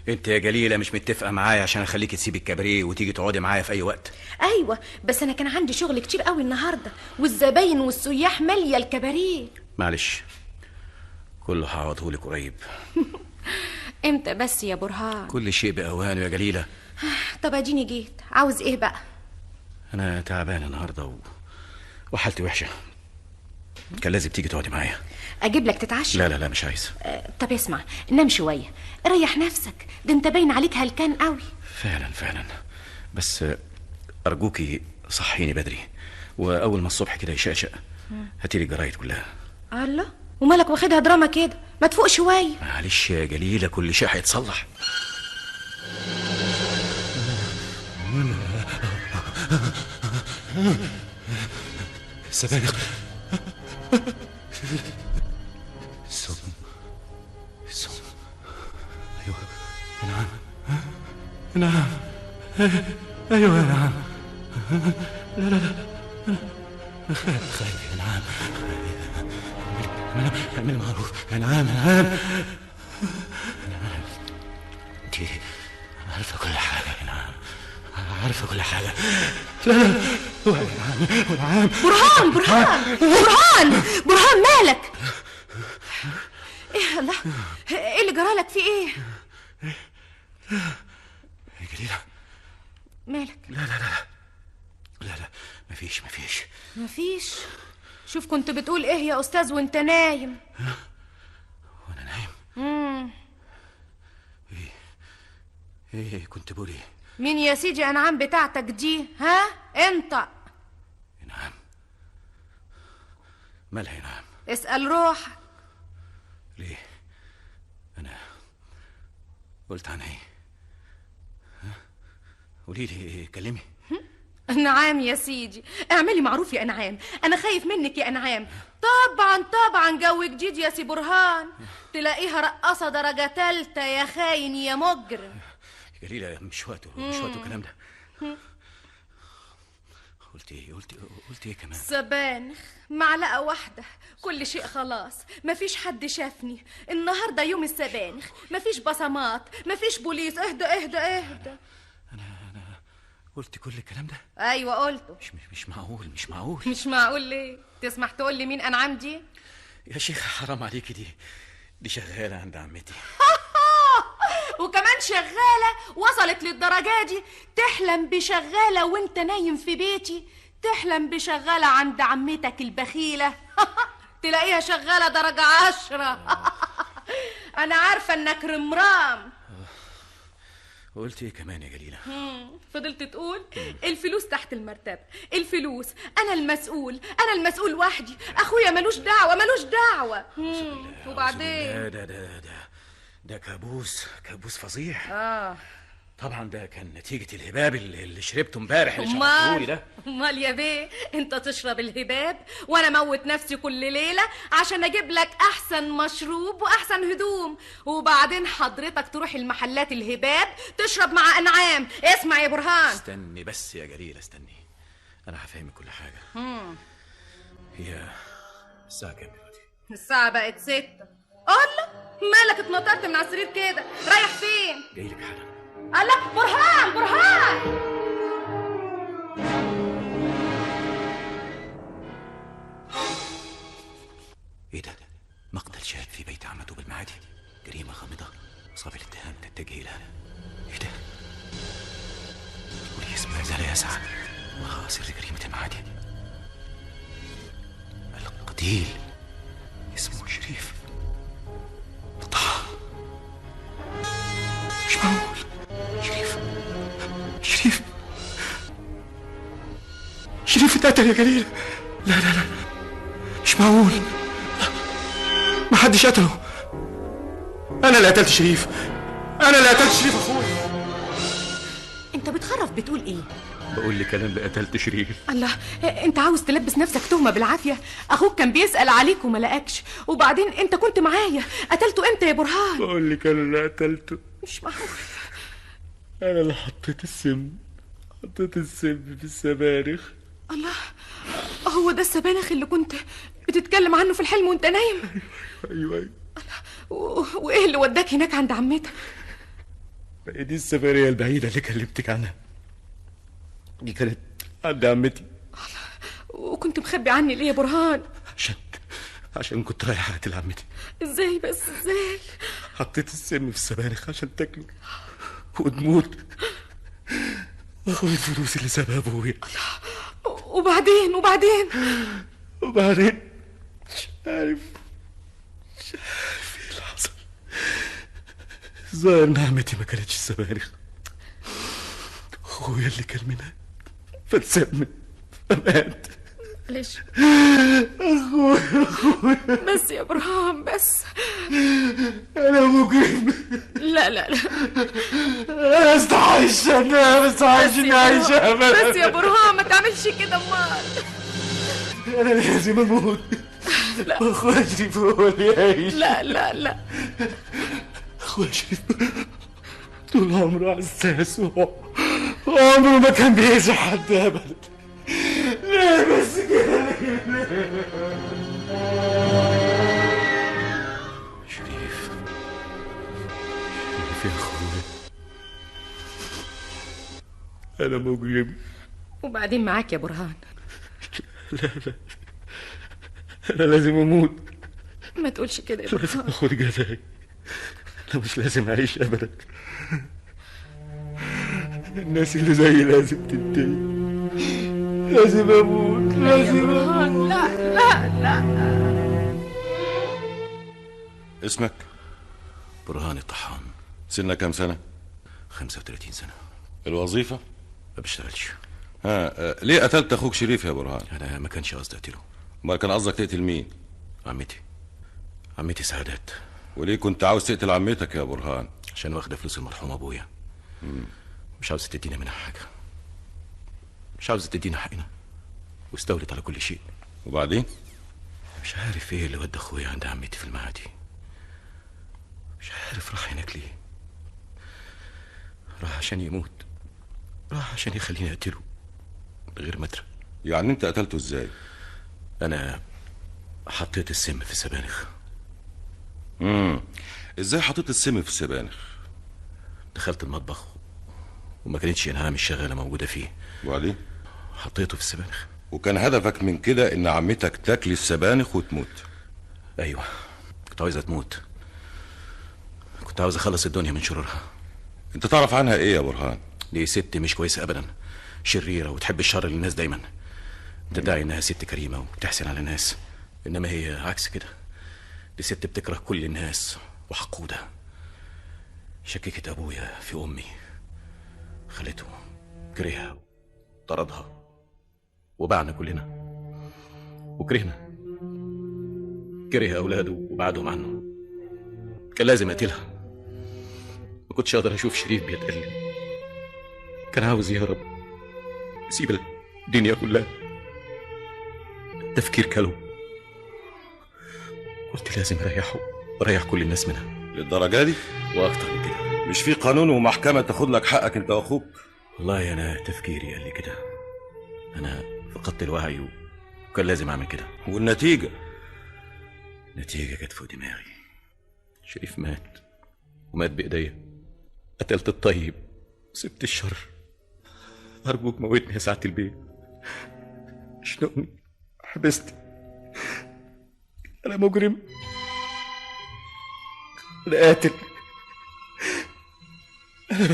انت يا جليلة مش متفقه معايا عشان اخليكي تسيبي الكباريه وتيجي تقعدي معايا في اي وقت؟ ايوه، بس انا كان عندي شغل كتير قوي النهارده، والزباين والسياح ماليه الكباريه. معلش، كله هعوضهولك قريب. امتى بس يا برهان؟ كل شيء باوانه يا جليلة. طب اديني جيت، عاوز ايه بقى؟ انا تعبان النهارده وحالتي وحشة، كان لازم تيجي تقعدي معايا. اجيب لك تتعشى؟ لا لا لا مش عايز. طب اسمع، نام شوية، ريح نفسك، ده انت باين عليك هلكان قوي. فعلا فعلا، بس ارجوكي صحيني بدري، واول ما الصبح كده يشقشق هاتي لي الجرايد كلها. الله، ومالك واخدها دراما كده؟ ما تفوق شوية. معلش يا جليلة، كل شيء هيتصلح. السبانخ، السم، السم. ايوه نعم نعم، ايوه نعم. لا لا لا، خايف يا نعم، اعمل معروف يا نعم. نعم نعم، انت عارفه كل حاجة يا نعم، عارفه كل حاجة. لا لا، ونعم. برهان برهان برهان برهان، مالك؟ ايه الله، ايه اللي جرالك؟ في ايه؟ يا جليلة مالك؟ لا لا لا لا لا، مفيش مفيش مفيش. شوف كنت بتقول ايه يا استاذ وانت نايم؟ وانا نايم؟ ايه كنت بقول ايه؟ مين يا سيدي انعام بتاعتك دي؟ ها انت انعام مالها انعام؟ اسأل روحك. ليه؟ انا قلت عنها ايه؟ ها؟ قولي لي، كلمي. انعام يا سيدي، اعملي معروف يا انعام، انا خايف منك يا انعام. طبعا طبعا جو جديد يا سي برهان، تلاقيها رقصه درجه ثالثة يا خاين يا مجرم. يا جليلة مش وقته، مش وقته الكلام ده. قلت ايه؟ قلت ايه كمان؟ سبانخ معلقه واحدة، كل شيء خلاص، مفيش حد شافني النهارده يوم السبانخ، مفيش بصمات، مفيش بوليس. اهدى اهدى اهدى. انا قلت كل الكلام ده؟ ايوه قلته. مش معقول، مش معقول. مش معقول ليه؟ تسمح تقول لي مين انعام دي؟ يا شيخ حرام عليكي، دي شغالة عند عمتي. وكمان شغالة؟ وصلت للدرجة دي؟ تحلم بشغاله وانت نايم في بيتي؟ تحلم بشغاله عند عمتك البخيله؟ تلاقيها شغالة درجه 10. انا عارفه انك رمرام. قلت ايه كمان يا جليلة؟ فضلت تقول الفلوس تحت المرتبة، الفلوس، انا المسؤول، انا المسؤول وحدي، اخويا ملوش دعوه، ملوش دعوه. وبعدين ده ده ده ده كابوس، كابوس فظيع. طبعا ده كان نتيجة الهباب اللي شربته امبارح، اللي شربتهولي ده. امال يا بيه، انت تشرب الهباب وانا موت نفسي كل ليلة عشان اجيب لك احسن مشروب واحسن هدوم، وبعدين حضرتك تروح المحلات الهباب تشرب مع انعام. اسمع يا برهان. استني بس يا جليلة، استني، انا هفهمك كل حاجة. هي الساعة كام دلوقتي؟ الساعة بقت 6. الله، مالك اتنطرت من على السرير كده؟ رايح فين؟ جاي لك حالا. الله، برهان برهان. ايه ده؟ مقتل شاب في بيت عمته بالمعادي، جريمة غامضة، أصابع الاتهام تتجه إلى. ايه ده؟ البوليس ما زال يسعى وراء سر جريمة المعادي. القتيل اسمه شريف الطحان. مش معقول. شريف، شريف، شريف اتقتل يا جليل. لا لا لا، مش معقول، محدش قتله، انا اللي قتلت شريف، انا اللي قتلت شريف اخويا. انت بتخرف، بتقول ايه؟ بقول لك انا اللي قتلت شريف. الله، انت عاوز تلبس نفسك تهمه بالعافية؟ اخوك كان بيسأل عليك وما لقاكش، وبعدين انت كنت معايا. قتلته امتى يا برهان؟ بقول لك انا اللي قتلته. مش معقول. انا اللي حطيت السم، حطيت السم في السبانخ. الله، هو ده السبانخ اللي كنت بتتكلم عنه في الحلم وانت نايم؟ ايوه ايوه. وايه اللي وداك هناك عند عمتك؟ دي السفرية البعيدة اللي كلمتك عنها، دي كانت عند عمتي. وكنت مخبي عني ليه يا برهان؟ عشان كنت رايح اقتل عمتي. ازاي بس، ازاي؟ حطيت السم في السبانخ عشان تاكله وتموت، واخد الفلوس اللي سابها ابويا. وبعدين وبعدين وبعدين مش عارف، مش عارف ايه اللي حصل. الظاهر ان عمتي ما كلتش السبانخ، اخويا اللي كان منها فاتسمم فمات. معلش اخويا، اخويا بس يا برهان بس، انا مجرم. لا لا لا، انا مستحقش، انا مستحقش اني اعيش ابدا. بس يا برهان ما تعملش كده. امال انا لازم اموت. لا، اخويا شريف هو اللي يعيش. لا لا لا، اخويا شريف طول عمره حساس وعمره ما كان بيأذي حد ابدا. ليه بس كده؟ ليه؟ شريف، شريف يا اخويا، انا مجرم. وبعدين معاك يا برهان. لا لا، انا لازم اموت. ما تقولش كده يا برهان. لازم اخد جزائي، انا مش لازم اعيش ابدا. الناس اللي زيي لازم تنتهي، لازم اموت، لازم اموت. لا لا لا. اسمك؟ برهان الطحان. سنك كام سنة؟ 35 سنة. الوظيفة؟ ما بشتغلش. ها، ليه قتلت اخوك شريف يا برهان؟ انا ما كانش قصدي اقتله. امال كان قصدك تقتل مين؟ عمتي سعادات. وليه كنت عاوز تقتل عمتك يا برهان؟ عشان واخده فلوس المرحوم ابويا. مش عاوزه تدينا منها حاجة، مش عاوزه تدينا حقنا، واستولت على كل شيء. وبعدين؟ مش عارف ايه اللي ودى اخويا عند عمتي في المعادي، مش عارف راح هناك ليه. راح عشان يموت، راح عشان يخليني اقتله من غير ما ادري. يعني انت قتلته ازاي؟ انا حطيت السم في السبانخ. ازاي حطيت السم في السبانخ؟ دخلت المطبخ وما كانتش انعام الشغاله موجودة فيه. وبعدين؟ حطيته في السبانخ. وكان هدفك من كده ان عمتك تاكل السبانخ وتموت؟ ايوه، كنت عاوزها تموت، كنت عاوز اخلص الدنيا من شرورها. انت تعرف عنها ايه يا برهان؟ دي ست مش كويسة ابدا، شريرة وتحب الشر للناس دايما، تدعي انها ست كريمة وبتحسن على الناس، انما هي عكس كده. دي ست بتكره كل الناس وحقوده. شككت ابويا في امي، خلته كرهها وطردها، وباعنا كلنا وكرهنا، كره اولاده وبعدهم عنه. كان لازم اقتلها، ما كنتش اقدر اشوف شريف بيتألم. كان عاوز يهرب، يسيب الدنيا كلها. التفكير كله، قلت لازم اريحة واريح كل الناس منها. للدرجة دي؟ واكتر من كده. مش في قانون ومحكمه تاخد لك حقك انت واخوك؟ والله انا تفكيري قال لي كده، انا فقدت الوعي وكان لازم اعمل كده. والنتيجة؟ النتيجة كانت فوق دماغي. شريف مات، ومات بايديا. قتلت الطيب، سبت الشر. ارجوك موتني يا سعادة البيت، شنقني، حبستني، انا مجرم، انا قاتل، انا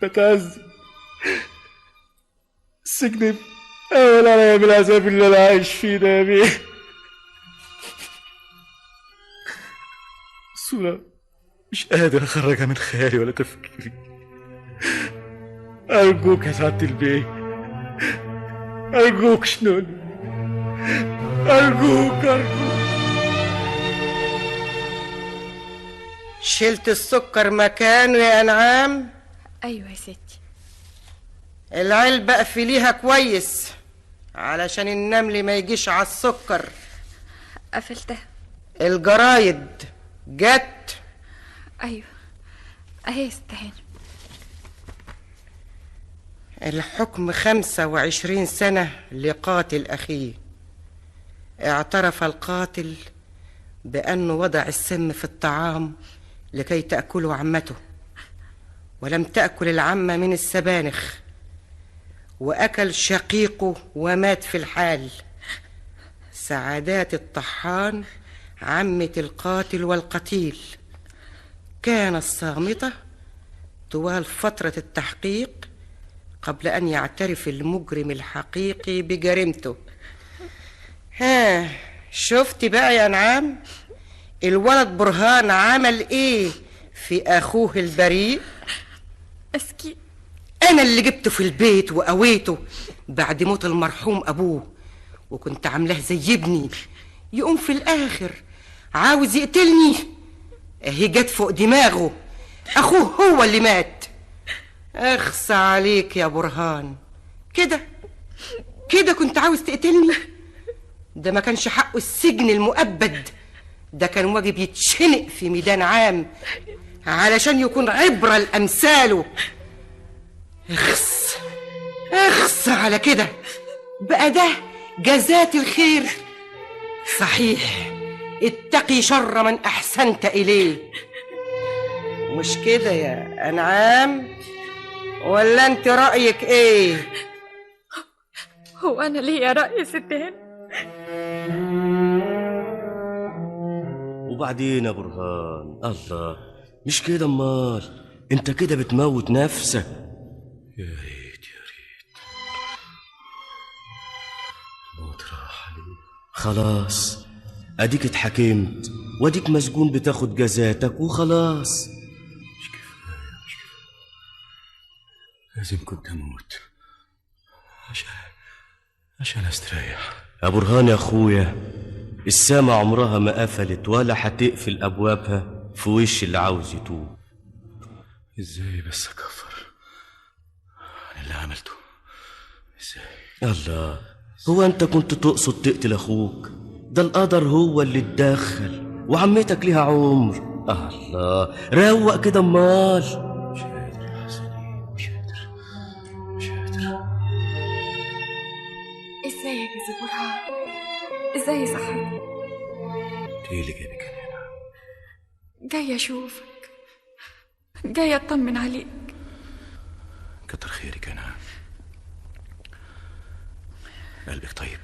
بتعذب. السجن اول عليا بالعذاب اللي انا عايش فيه ده يا بيه. الصورة مش قادر اخرجها من خيالي ولا تفكيري. ارجوك يا سعادة البيه، ارجوك شنوني، ارجوك ارجوك. شلت السكر مكانه يا انعام؟ ايوه يا ستي. العلبة اقفليها كويس علشان النمل ما يجيش على السكر. قفلتها. الجرايد جت؟ ايوه اهي يا ست هانم. الحكم 25 سنة لقاتل أخيه. اعترف القاتل بأنه وضع السم في الطعام لكي تأكله عمته، ولم تأكل العمة من السبانخ، وأكل شقيقه ومات في الحال. سعادات الطحان عمة القاتل والقتيل كانت صامتة طوال فترة التحقيق قبل أن يعترف المجرم الحقيقي بجريمته. ها، شفت بقى يا نعام الولد برهان عمل ايه في اخوه البريء؟ اسكي، انا اللي جبته في البيت وقويته بعد موت المرحوم ابوه، وكنت عاملاه زي ابني، يقوم في الاخر عاوز يقتلني. اهي جت فوق دماغه، اخوه هو اللي مات. اخص عليك يا برهان، كده كده كنت عاوز تقتلني؟ ده ما كانش حقه السجن المؤبد، ده كان واجب يتشنق في ميدان عام علشان يكون عبرة لأمثاله. اخص اخص على كده بقى، ده جزات الخير. صحيح، اتقي شر من أحسنت إليه. مش كده يا أنعام؟ ولا انت رأيك ايه؟ هو أنا ليا رأي يا ست هند؟ وبعدين يا برهان، الله، مش كده امال؟ انت كده بتموت نفسك. يا ريت يا ريت الموت راح عليك. خلاص، اديك اتحكمت واديك مسجون بتاخد جزاتك وخلاص. مش كفاية، مش كفاية. لازم كنت اموت عشان استريح. يا برهان يا اخويا، السما عمرها ما قفلت ولا هتقفل ابوابها في وش اللي عاوز يتوب. ازاي بس اكفر عن اللي عملته؟ ازاي؟ الله، هو انت كنت تقصد تقتل اخوك؟ ده القدر هو اللي اتدخل، وعمتك ليها عمر. الله، روق كده امال. مش قادر يا حسنين، مش قادر، مش قادر. ازيك يا سي برهان؟ ازاي صحتك؟ انت ايه اللي جابك هنا؟ جاية اشوفك، جاية اطمن عليك. كتر خيرك يا نعم، قلبك طيب،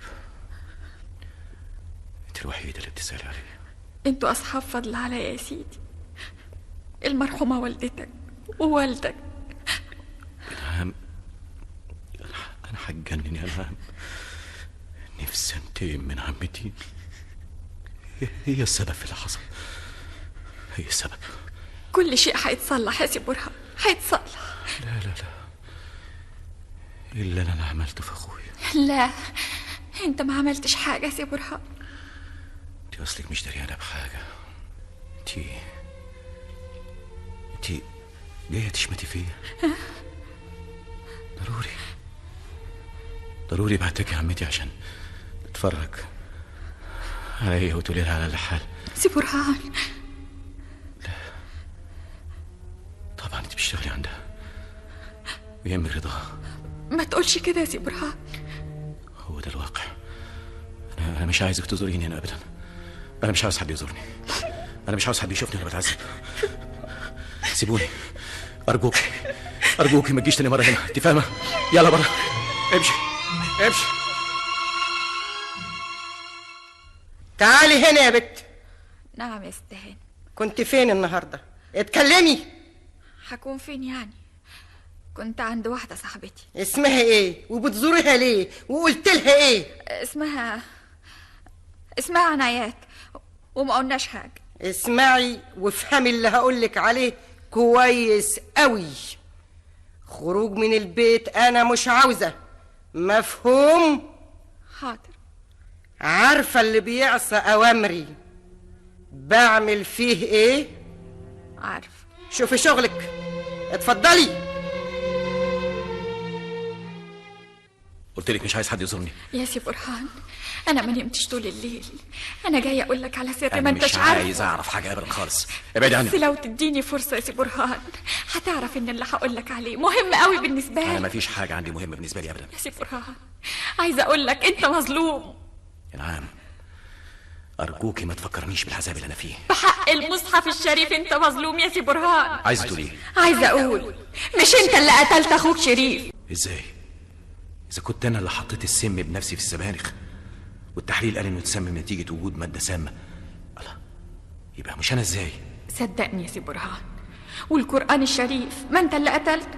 انت الوحيدة اللي بتسألي عليا. انتوا اصحاب فضل عليا يا سيدي، المرحومة والدتك ووالدك. نعم، انا هتجنن يا نعم. نفسي انتقم من عمتي، هي السبب في اللي حصل، هي السبب. كل شيء هيتصلح يا سي برهان، هيتصلح. لا لا لا، إلا أنا عملته في أخويا. لا، أنت ما عملتش حاجة يا سي برهان. أنت أصلك مش دريانة بحاجة. أنت جاية تشمتي فيا. ضروري ضروري بعتك يا عمتي عشان تتفرج عليا وتقولي لها على الحال. سي برهان. لا طبعا انت بتشتغلي عندها ويهمك رضاها. ما تقولش كده يا سي برهان. هو ده الواقع. انا مش عايزك تزوريني هنا ابدا. انا مش عاوز حد يزورني، انا مش عاوز حد يشوفني وانا بتعذب. سيبوني ارجوك، ارجوك ما تجيش تاني مرة هنا، انت فاهمه؟ يلا بره، امشي امشي. تعالي هنا يا بت. نعم يا ست هانم. كنت فين النهارده؟ اتكلمي. هكون فين يعني؟ كنت عند واحدة صاحبتي. اسمها ايه؟ وبتزوريها ليه؟ وقلت لها ايه؟ اسمها عنايات، وما قلناش حاجة. اسمعي وافهمي اللي هقولك عليه كويس قوي. خروج من البيت انا مش عاوزه، مفهوم؟ حاضر. عارفه اللي بيعصى اوامري بعمل فيه ايه؟ عارف. شوفي شغلك، اتفضلي. قلت لك مش عايز حد يزورني يا سي برهان. انا ما نمتش طول الليل، انا جاية اقول لك على سر ما انتش عارف. مش عايز اعرف حاجة ابدا خالص، ابعد عني. بس لو تديني فرصة يا سي برهان هتعرف ان اللي هقول لك عليه مهم قوي بالنسبة لي. انا ما فيش حاجة عندي مهمة بالنسبة لي ابدا يا سي برهان. عايزه اقول لك انت مظلوم. يا نعم ارجوكي ما تفكرنيش بالعذاب اللي انا فيه. بحق المصحف الشريف انت مظلوم يا سي برهان. عايزه تقول ايه؟ عايزه اقول مش انت اللي قتلت اخوك شريف. ازاي؟ اذا كنت انا اللي حطيت السم بنفسي في السبانخ، والتحليل قال انه اتسمم نتيجة وجود مادة سامة. الله، يبقى مش انا ازاي؟ صدقني يا سي برهان والقران الشريف ما انت اللي قتلت.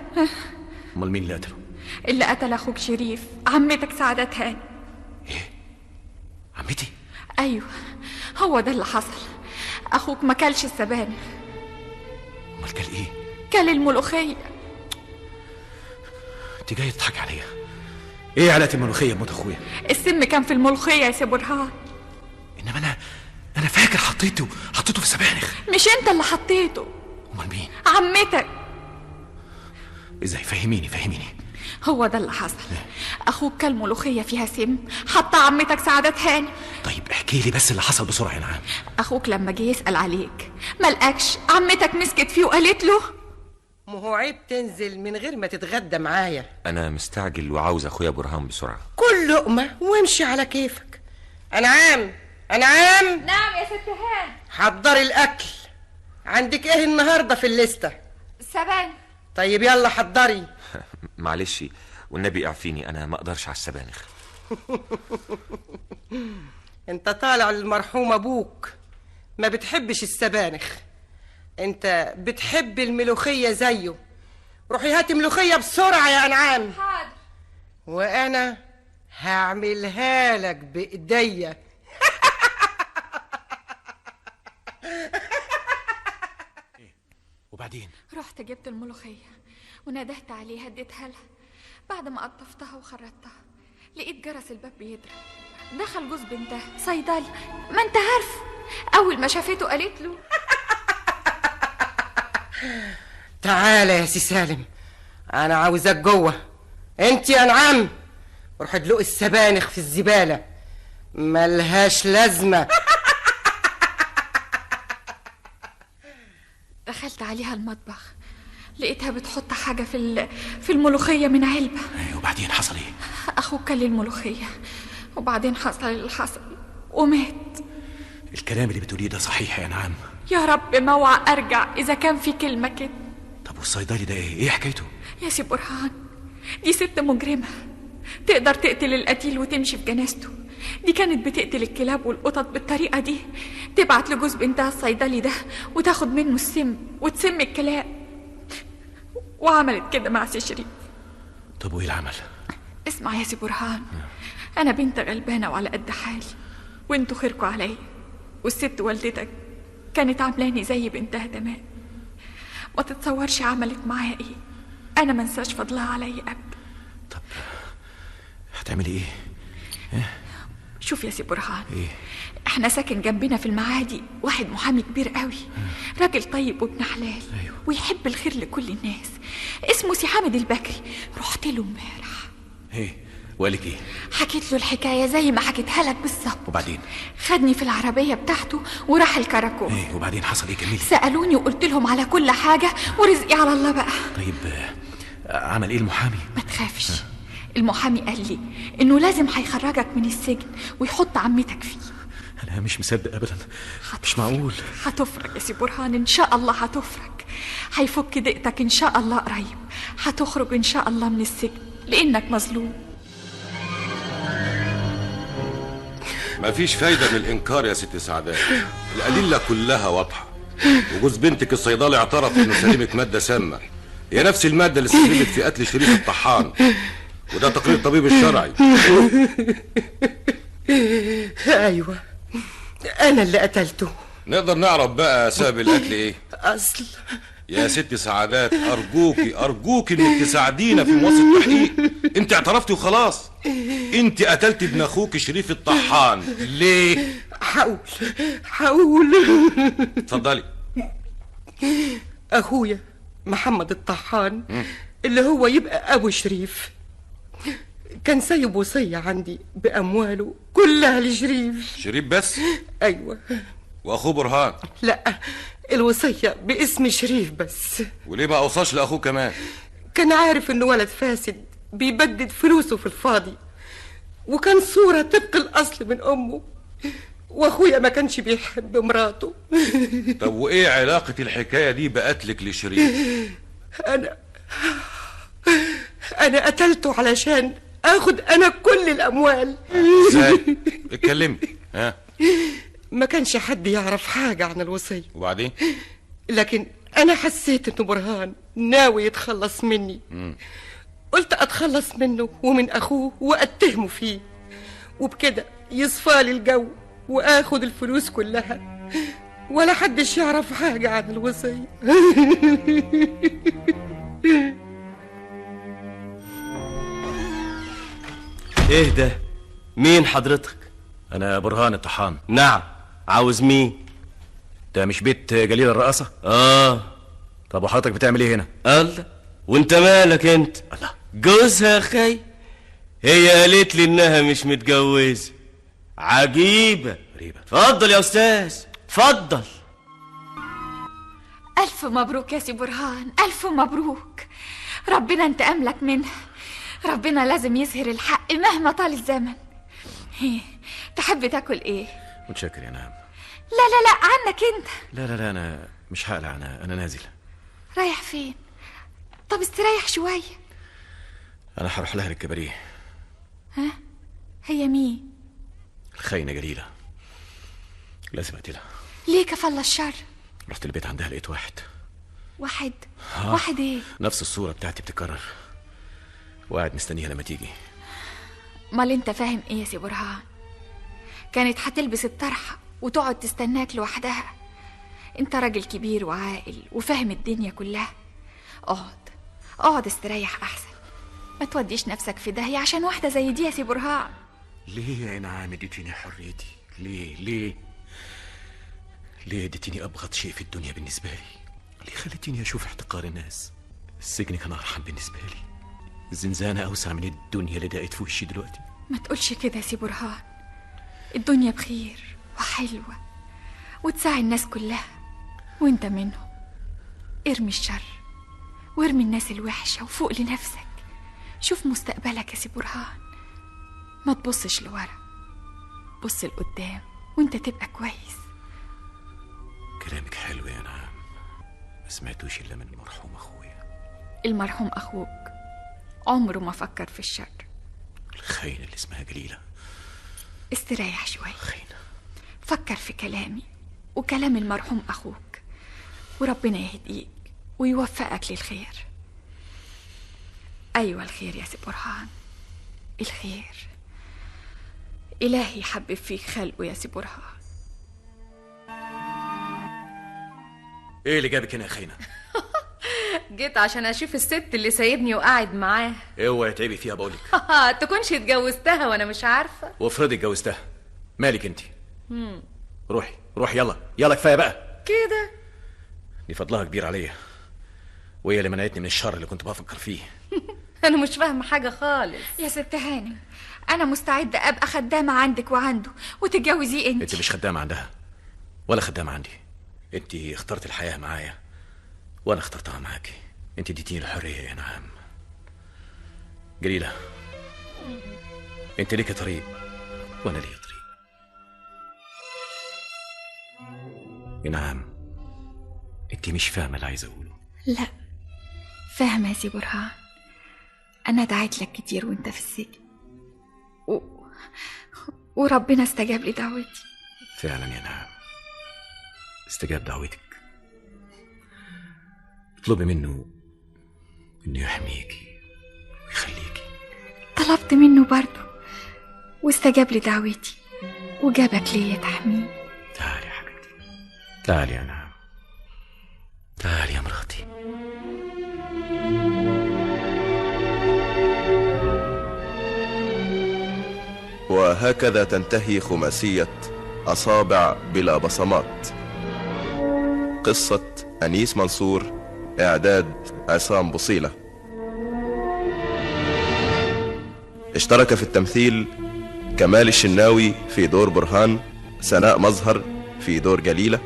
امال مين اللي قتله؟ اللي قتل اخوك شريف عمتك سعادة هاني. ايه؟ عمتي؟ ايوه هو ده اللي حصل. اخوك ما كلش السبانخ. امال كل ايه؟ كل الملوخية. انت جاية تضحكي عليا؟ ايه علاقة الملوخية بموت اخويا؟ السم كان في الملوخية يا سي برهان. انما انا فاكر حطيته في السبانخ. مش انت اللي حطيته. امال مين؟ عمتك. ازاي؟ فهميني فهميني. هو ده اللي حصل. اخوك كل ملوخية فيها سم، حط عمتك سعادة هاني. طيب احكي لي بس اللي حصل بسرعة يا نعام. اخوك لما جه يسال عليك ما لقاكش، عمتك مسكت فيه وقالت له ما هو عيب تنزل من غير ما تتغدى معايا. انا مستعجل وعاوز اخويا برهان بسرعة. كل لقمة وامشي على كيفك. انعام انعام. نعم يا ست هان. حضري الاكل. عندك ايه النهارده في الليستة؟ سبانخ. طيب يلا حضري. معلش والنبي اعفيني، انا ما اقدرش على السبانخ. انت طالع للمرحوم ابوك، ما بتحبش السبانخ، انت بتحب الملوخية زيه. روحي هاتي ملوخية بسرعة يا انعام. حاضر. وانا هعملها لك بايديا. وبعدين؟ رحت جبت الملوخية وندهت عليها اديتها لها. بعد ما قطفتها وخرطتها لقيت جرس الباب بيضرب. دخل جوز بنتها صيدلي، ما انت عارفه. اول ما شافته قالت له تعالى يا سي سالم، انا عاوزك جوه. انت يا انعام روح ادلق السبانخ في الزبالة، ملهاش لازمه. دخلت عليها المطبخ لقيتها بتحط حاجة في الملوخية من علبة. ايوه، وبعدين حصل ايه؟ اخوك كل الملوخية وبعدين حصل اللي حصل ومات. الكلام اللي بتقوليه ده صحيح يا نعم؟ يا رب ما وع ارجع اذا كان في كلمة كده. طب والصيدلي ده ايه حكايته؟ يا سي برهان، دي ست مجرمه، تقدر تقتل القتيل وتمشي في جنازته. دي كانت بتقتل الكلاب والقطط بالطريقة دي، تبعت لجوز بنتها الصيدلي ده وتاخد منه السم وتسم الكلاب، وعملت كده مع سي شريف. طب وايه العمل؟ اسمع يا سي برهان، انا بنت غلبانه وعلى قد حالي، وانتوا خيركوا عليا، والست والدتك كانت عاملاني زي بنتها تمام. ما تتصورش عملت معايا ايه، انا ما انساش فضلها عليا ابدا. طب هتعملي ايه؟ شوف يا سي برهان، إيه؟ احنا ساكن جنبنا في المعادي واحد محامي كبير قوي، راجل طيب وابن حلال. أيوه. ويحب الخير لكل الناس، اسمه سي حامد البكري. رحت له امبارح. ايه وقالك ايه؟ حكيت له الحكاية زي ما حكيتها لك بالظبط. وبعدين؟ خدني في العربية بتاعته وراح الكراكون. ايه وبعدين حصل ايه؟ كملي. سالوني وقلت لهم على كل حاجة، ورزقي على الله بقى. طيب عمل ايه المحامي؟ ما تخافش، المحامي قال لي انه لازم هيخرجك من السجن ويحط عمتك فيه. انا مش مصدق ابدا، مش معقول. هتفرج يا سي برهان ان شاء الله، هتفرج، هيفك ضيقتك ان شاء الله قريب، هتخرج ان شاء الله من السجن لانك مظلوم. مفيش فايدة من الإنكار يا ست سعداء، الأدلة كلها واضحة، وجوز بنتك الصيدلي اعترف إنه سلمت مادة سامة، هي نفس المادة اللي استخدمت في قتل شريف الطحان، وده تقرير الطبيب الشرعي. أيوه أنا اللي قتلته. نقدر نعرف بقى سبب القتل إيه؟ أصل يا ست سعادات أرجوكي أرجوكي إنك تساعدينا في مواصلة التحقيق. أنت اعترفتي وخلاص، أنت قتلت ابن أخوك شريف الطحان ليه؟ حقول. اتفضلي. أخويا محمد الطحان اللي هو يبقى أبو شريف كان سايب وصية عندي بأمواله كلها لشريف. شريف بس؟ أيوة. وأخوه برهان؟ لا، الوصية باسم شريف بس. وليه ما أوصاش لأخوه كمان؟ كان عارف إنه ولد فاسد بيبدد فلوسه في الفاضي، وكان صورة طبق الأصل من أمه، وأخويا ما كانش بيحب مراته. طب وإيه علاقة الحكاية دي بقتلك لشريف؟ أنا قتلته علشان آخد أنا كل الأموال. إزاي؟ اتكلمي. ها؟ ما كانش حد يعرف حاجة عن الوصية. وبعدين؟ لكن أنا حسيت إنه برهان ناوي يتخلص مني. قلت أتخلص منه ومن أخوه وأتهمه فيه، وبكده يصفالي الجو وآخد الفلوس كلها ولا حدش يعرف حاجة عن الوصية. ايه ده؟ مين حضرتك؟ انا برهان الطحان. نعم، عاوز مين؟ ده مش بيت جليل الرقاصة؟ اه. طب وحضرتك بتعمل ايه هنا؟ الله، وانت مالك انت؟ الله، جوزها يا اخي، هي قالت لي انها مش متجوزة. عجيبة. غريبة. اتفضل يا استاذ، اتفضل. الف مبروك يا سي برهان، الف مبروك. ربنا انتقم لك منها، ربنا لازم يظهر الحق مهما طال الزمن. تحب تاكل ايه؟ متشكر يا نعم. لا لا لا، عنك انت. لا لا لا، انا مش هقلع، انا نازل. رايح فين؟ طب استريح شوية. انا هروح لها للكباريه. ها؟ هي مين؟ الخاينه جليلة، لازم اقتلها. ليه كفى الله الشر؟ رحت البيت عندها لقيت واحد. واحد؟ واحد ايه؟ نفس الصورة بتاعتي بتتكرر، وقاعد مستنيها لما تيجي. امال انت فاهم ايه يا سي برهان؟ كانت هتلبس الطرحة وتقعد تستناك لوحدها. انت راجل كبير وعاقل وفاهم الدنيا كلها. اقعد اقعد استريح احسن، ما توديش نفسك في داهية عشان واحدة زي دي يا سي برهان. ليه يا انعام اديتيني حريتي؟ ليه ليه ليه اديتيني ابغض شيء في الدنيا بالنسبة لي؟ ليه خليتيني اشوف احتقار الناس؟ السجن كان ارحم بالنسبة لي، الزنزانة اوسع من الدنيا اللي ضاقت في وشي دلوقتي. ما تقولش كده يا سي برهان، الدنيا بخير وحلوه وتساعي الناس كلها وانت منهم. ارمي الشر وارمي الناس الوحشة وفوق لنفسك، شوف مستقبلك يا سي برهان، ما تبصش لورا، بص لقدام وانت تبقى كويس. كلامك حلو يا نعم، ما سمعتوش الا من المرحوم اخويا. المرحوم اخوك عمره ما فكر في الشر. الخاينه اللي اسمها جليلة. استريح شوية، خاينه. فكر في كلامي وكلام المرحوم اخوك، وربنا يهديك ويوفقك للخير. ايوه الخير يا سي برهان، الخير. إلهي يحبب فيك خلقه يا سي برهان. ايه اللي جابك هنا يا خاينه؟ جيت عشان اشوف الست اللي سايبني وقاعد معاها. اوعي تعبي فيها بقولك. تكونش اتجوزتها وانا مش عارفه. وافرضي اتجوزتها، مالك انت؟ روحي روحي، يلا يلا كفاية بقى كده. دي فضلها كبير عليا، وهي اللي منعتني من الشر اللي كنت بفكر فيه. انا مش فاهمه حاجة خالص يا ست هانم. انا مستعدة ابقى خدامه عندك وعنده وتتجوزيه انت. انت مش خدامه عندها ولا خدامه عندي، انت اخترت الحياة معايا وانا اخترتها معاكي. انت اديتيني الحرية يا نعم. جليلة، انت ليكي طريق وانا ليا طريق. يا نعم، انت مش فاهمه اللي عايزه اقوله. لا فاهمه يا سي برهان، انا دعيت لك كتير وانت في السجن وربنا استجاب لي دعوتي. فعلا يا نعم، استجاب دعوتك. اطلبي منه انه يحميكي ويخليكي. طلبت منه برضه واستجاب لدعوتي وجابك ليا تحميه. تعالي يا حبيبتي، تعالي يا نعم، تعالي يا مراتي. وهكذا تنتهي خماسية أصابع بلا بصمات. قصة أنيس منصور، إعداد عصام بصيلة. اشترك في التمثيل كمال الشناوي في دور برهان، سناء مظهر في دور جليلة،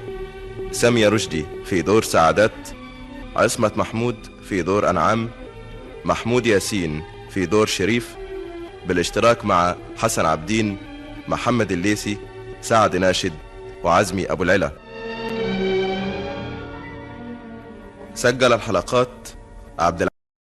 سامية رشدي في دور سعادات، عصمت محمود في دور أنعام، محمود ياسين في دور شريف، بالاشتراك مع حسن عبدين، محمد الليثي، سعد ناشد، وعزمي أبو العلا. سجل الحلقات عبد